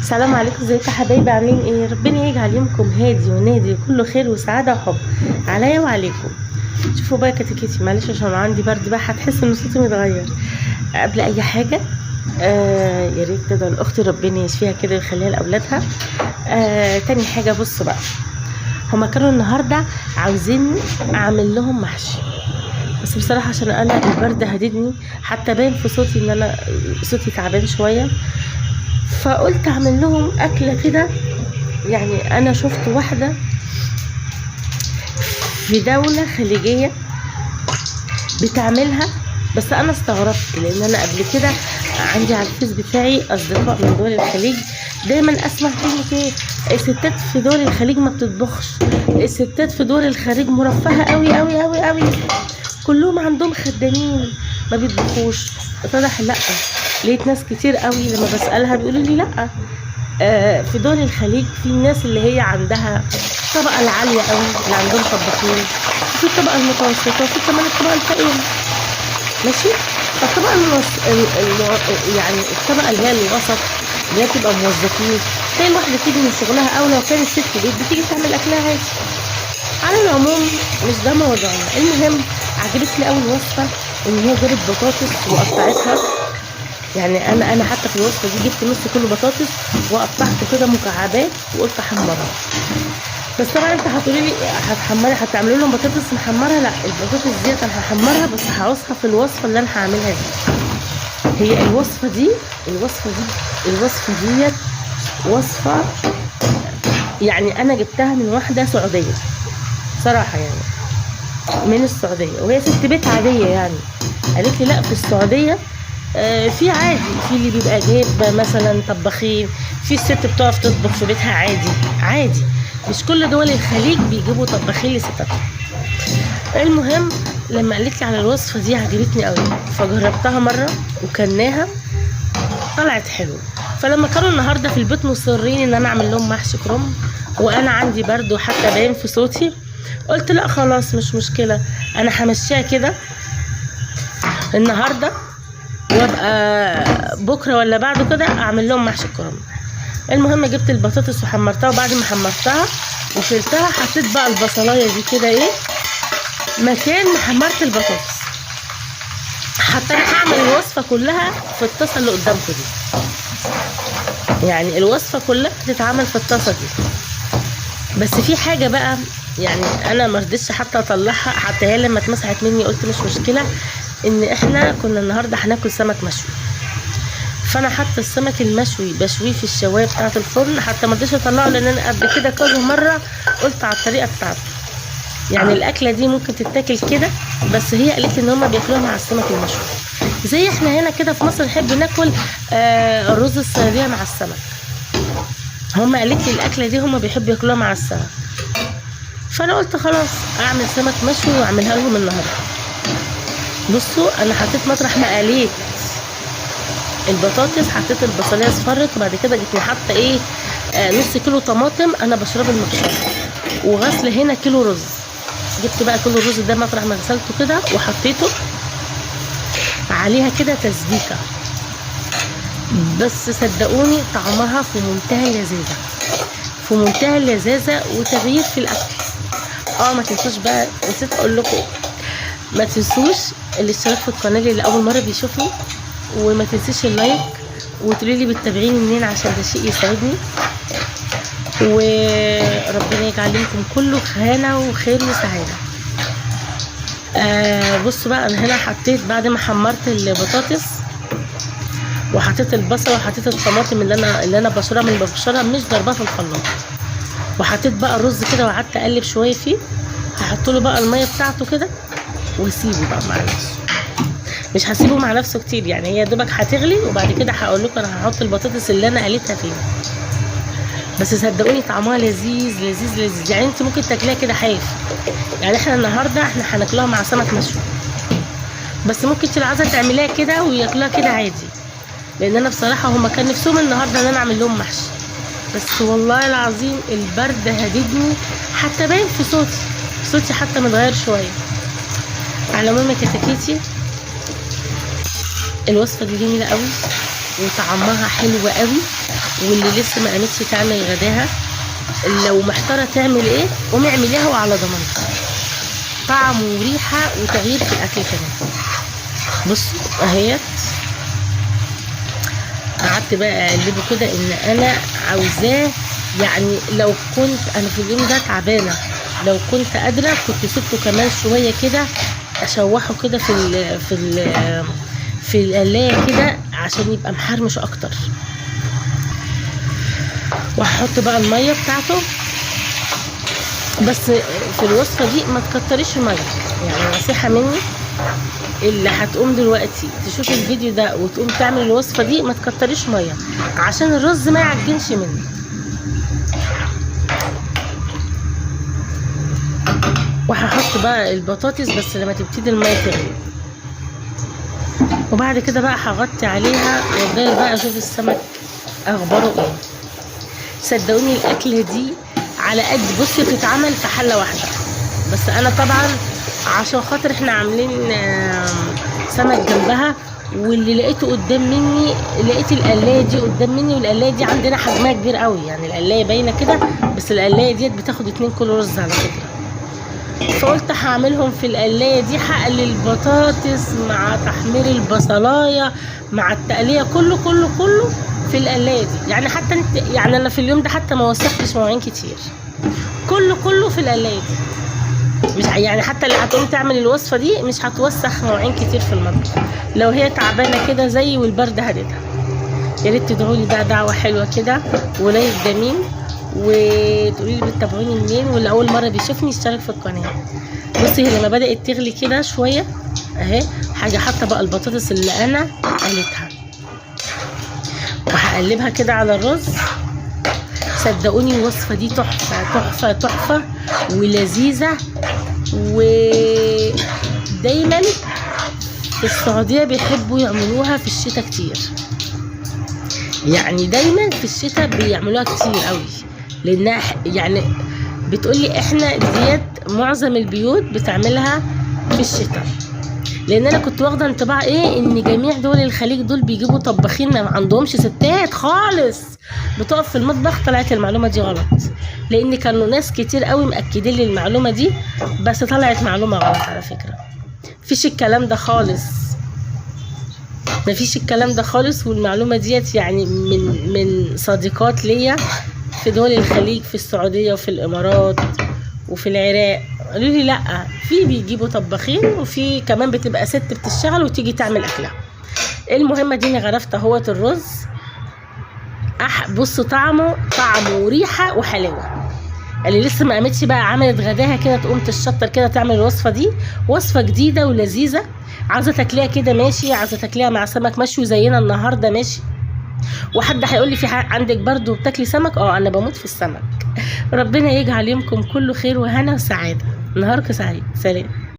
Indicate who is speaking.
Speaker 1: السلام عليكم، ازيكم يا حبايبي؟ عاملين ايه؟ ربنا يجعل يومكم هادي ونادي كله خير وسعادة وحب عليا وعليكم. شوفوا بقى كتكيتي، معلش عشان عندي برد بقى هتحس ان صوتي متغير. قبل اي حاجة يا ريت تدعو لاختي ربنا يشفيها كده ويخليها لاولادها. تاني حاجة، بصوا بقى، هما كانوا النهارده عاوزين اعمل لهم محشي، بس بصراحة عشان انا البرد هددني، حتى باين في صوتي ان انا صوتي تعبان شوية، فقلت اعمل لهم اكله كده. يعني انا شفت واحدة في دولة خليجية بتعملها، بس انا استغربت لان انا قبل كده عندي على الفيس بتاعي اصدقاء من دول الخليج، دايما اسمع كلمة ايه؟ الستات في دول الخليج ما بتطبخش، الستات في دول الخليج مرفهه قوي قوي قوي قوي، كلهم عندهم خدامين ما بيطبخوش. اتضح لا، لقيت ناس كتير قوي لما بسالها بيقولوا لي لا، في دول الخليج في الناس اللي هي عندها الطبقة العالية قوي اللي عندهم طباخين، وفي الطبقة المتوسطة، وفي كمان الطبقة الفقيرة. ماشي؟ فالطبقه يعني الطبقة اللي هي الوسط، اللي هي بتبقى موظفين، تلاقي الواحدة تيجي من شغلها، او لو كانت ست بيت بتيجي تعمل اكلها عادي. على العموم مش ده موضوعنا. المهم عجبتني اول وصفه ان هي جابت بطاطس وقطعتها. يعني انا حتى في الوصفة دي جبت نص كيلو بطاطس وقطعته كده مكعبات وقلت احمرها. بس طبعا انت هتقولي لي هتحمري، هتعملي لهم بطاطس محمرة؟ لا، البطاطس ديت انا هحمرها، بس هعوزها في الوصفة اللي انا هعملها دي. هي الوصفة دي، الوصفة دي، الوصفة ديت وصفه يعني انا جبتها من واحدة سعودية صراحة، يعني من السعودية، وهي ست بيت عادية. يعني قالت لي لا، في السعودية في عادي، في اللي بيبقى جايب مثلا طباخين، في الست بتقف تطبخ في بيتها عادي عادي، مش كل دول الخليج بيجيبوا طباخين لستاتهم. المهم لما قالت لي على الوصفة دي عجبتني قوي، فجربتها مرة وكلناها طلعت حلوة. فلما كانوا النهارده في البيت مصرين ان انا اعمل لهم محشي كرنب، وانا عندي برد وحتى باين في صوتي، قلت لا خلاص مش مشكلة، انا همشيها كده النهارده، وابقى بكره ولا بعده كده اعمل لهم محشي الكرنب. المهم جبت البطاطس وحمرتها، وبعد ما حمرتها وشلتها حطيت بقى البصلايه دي كده ايه مكان ما حمرت البطاطس. حتى انا هعمل الوصفة كلها في الطاسه اللي قدامكم دي، يعني الوصفة كلها بتتعمل في الطاسه دي. بس في حاجة بقى يعني انا ما رضيتش حتى اطلعها، حتى هي لما اتمسحت مني قلت مش مشكلة، ان احنا كنا النهارده هناكل سمك مشوي، فانا حاطه السمك المشوي بشوية في الشوايه بتاعه الفرن، حتى ما رضيتش اطلعه لان انا قبل كده كذا مرة قلت على الطريقة بتاعته. يعني الاكلة دي ممكن تتاكل كده، بس هي قالت لي ان هما بياكلوها مع السمك المشوي، زي احنا هنا كده في مصر نحب ناكل الرز الصياديه مع السمك. هما قالت لي الاكلة دي هما بيحبوا ياكلوها مع السمك، فانا قلت خلاص اعمل سمك مشوي واعملها لهم النهارده. بصوا انا حطيت مطرح ما قليت البطاطس حطيت البصليه اصفرت، وبعد كده جيت حاطه ايه نص كيلو طماطم انا بشرب المبشره، وغسل هنا كيلو رز. جبت بقى كيلو الرز ده مطرح ما غسلته كده وحطيته عليها كده تسبيكه، بس صدقوني طعمها في منتهى اللذاذه، في منتهى اللذاذه، وتغيير في الاكل. ما تنسوش بقى، نسيت اقول لكم ما تنسوش الاشتراك في القناة اللي اول مرة بيشوفني، وما تنسيش ال like، وتقولي لي بتتابعيني منين عشان ده شيء يسعدني. وربنا يجعل لكم كله هنا وخير وسعادة. بصوا بقى، انا هنا حطيت بعد ما حمرت البطاطس وحطيت البصل وحطيت الطماطم اللي انا بشرها من المبشره، مش ضربها في الخلاط، وحطيت بقى الرز كده وقعدت اقلب شوية فيه. هحط له بقى المية بتاعته كده واسيبه بقى مع نفسه، مش هسيبه مع نفسه كتير، يعني هي دوبك هتغلي وبعد كده هقول لكم انا هحط البطاطس اللي انا قليتها فين. بس صدقوني طعمها لذيذ لذيذ لذيذ، يعني انت ممكن تاكليها كده حاف. يعني احنا النهارده هناكلها مع سمك مشوي، بس ممكن انت لو عايزه تعمليها كده وياكلوها كده عادي، لان انا بصراحة هما كان نفسهم النهارده ان انا اعمل لهم محشي، بس والله العظيم البرد هددني، حتى باين في صوتي، صوتي حتى متغير شوية. على العموم يا كتاكيتي الوصفة دي جميلة قوي، وطعمها حلو قوي. واللي لسه ما قامتش تعمل غداها، لو محتارة تعمل ايه قومي اعمليها وعلى ضمانتك، طعم وريحه وتغيير في الاكل كمان. بصوا اهيت، قعدت بقى اقلبه كده ان انا عاوزاه، يعني لو كنت انا في اليوم ده تعبانة، لو كنت قادرة كنت سبته كمان شوية كده، اشوحه كده في القلايه كده عشان يبقى محرمش اكتر. وهحط بقى المية بتاعته، بس في الوصفة دي ما تكتريش المية، يعني نصيحة مني اللي هتقوم دلوقتي تشوف الفيديو ده وتقوم تعمل الوصفة دي، ما تكتريش مية عشان الرز ما يعجنش منك. وهحط بقى البطاطس بس لما تبتدي المية تغلي، وبعد كده بقى هغطي عليها وافضل بقى اشوف السمك اخباره ايه. صدقوني الاكلة دي على قد، بصي بتتعمل في حله واحدة بس، انا طبعا عشان خاطر احنا عاملين سمك جنبها، واللي لقيته قدام مني، لقيت القلايه دي قدام مني، والقلايه دي عندنا حجمها كبير قوي، يعني القلايه باينة كده، بس القلايه ديت بتاخد 2 كيلو رز على فكرة. فقلت هعملهم في القلايه دي، هقلي البطاطس مع تحمير البصلايه مع التقليه، كله كله كله في القلايه دي. يعني حتى انت، يعني انا في اليوم ده حتى ما وسختش مواعين كتير، كله كله في القلايه دي. مش يعني حتى اللي هتقوم تعمل الوصفة دي مش هتوسخ مواعين كتير في المطبخ لو هي تعبانة كده زي والبرد هدتها. يا ريت تدعوا لي بقى دعوه حلوة كده ولايك جميل، وتقولي لي بتتابعوني منين، واللي اول مرة بيشوفني يشترك في القناة. بصي هي لما بدات تغلي كده شوية اهي، حاجة حاطه بقى البطاطس اللي انا قليتها، وهقلبها كده على الرز. صدقوني الوصفة دي تحفة تحفة تحفة ولذيذه، ودايما في السعودية بيحبوا يعملوها في الشتاء كتير، يعني دايما في الشتاء بيعملوها كتير قوي، لانها يعني بتقولي احنا ديت معظم البيوت بتعملها في الشتاء. لان انا كنت واخده انطباع ايه، ان جميع دول الخليج دول بيجيبوا طباخين ما عندهمش ستات خالص بتقف في المطبخ. طلعت المعلومة دي غلط، لان كانوا ناس كتير قوي مأكدين لي المعلومة دي، بس طلعت معلومة غلط على فكرة. مفيش الكلام ده خالص، مفيش الكلام ده خالص. والمعلومه ديت يعني من صديقات ليا في دول الخليج، في السعودية وفي الامارات وفي العراق، قالوا لي لا، في بيجيبوا طباخين، وفي كمان بتبقى ست بتشتغل وتيجي تعمل اكلها. المهم اديني غرفت اهوت الرز، بصوا طعمه، طعمه وريحه وحلاوة. اللي لسه ما قامتش بقى عملت غداها كده تقوم تشطر كده تعمل الوصفة دي، وصفه جديدة ولذيذه. عايزه تاكليها كده ماشي، عايزه تاكليها مع سمك مشوي زينا النهارده ماشي. وحد هيقول لي في عندك برضو بتاكلي سمك؟ انا بموت في السمك. ربنا يجعل يومكم كله خير وهنا وسعادة. نهاركم سعيد. سلام.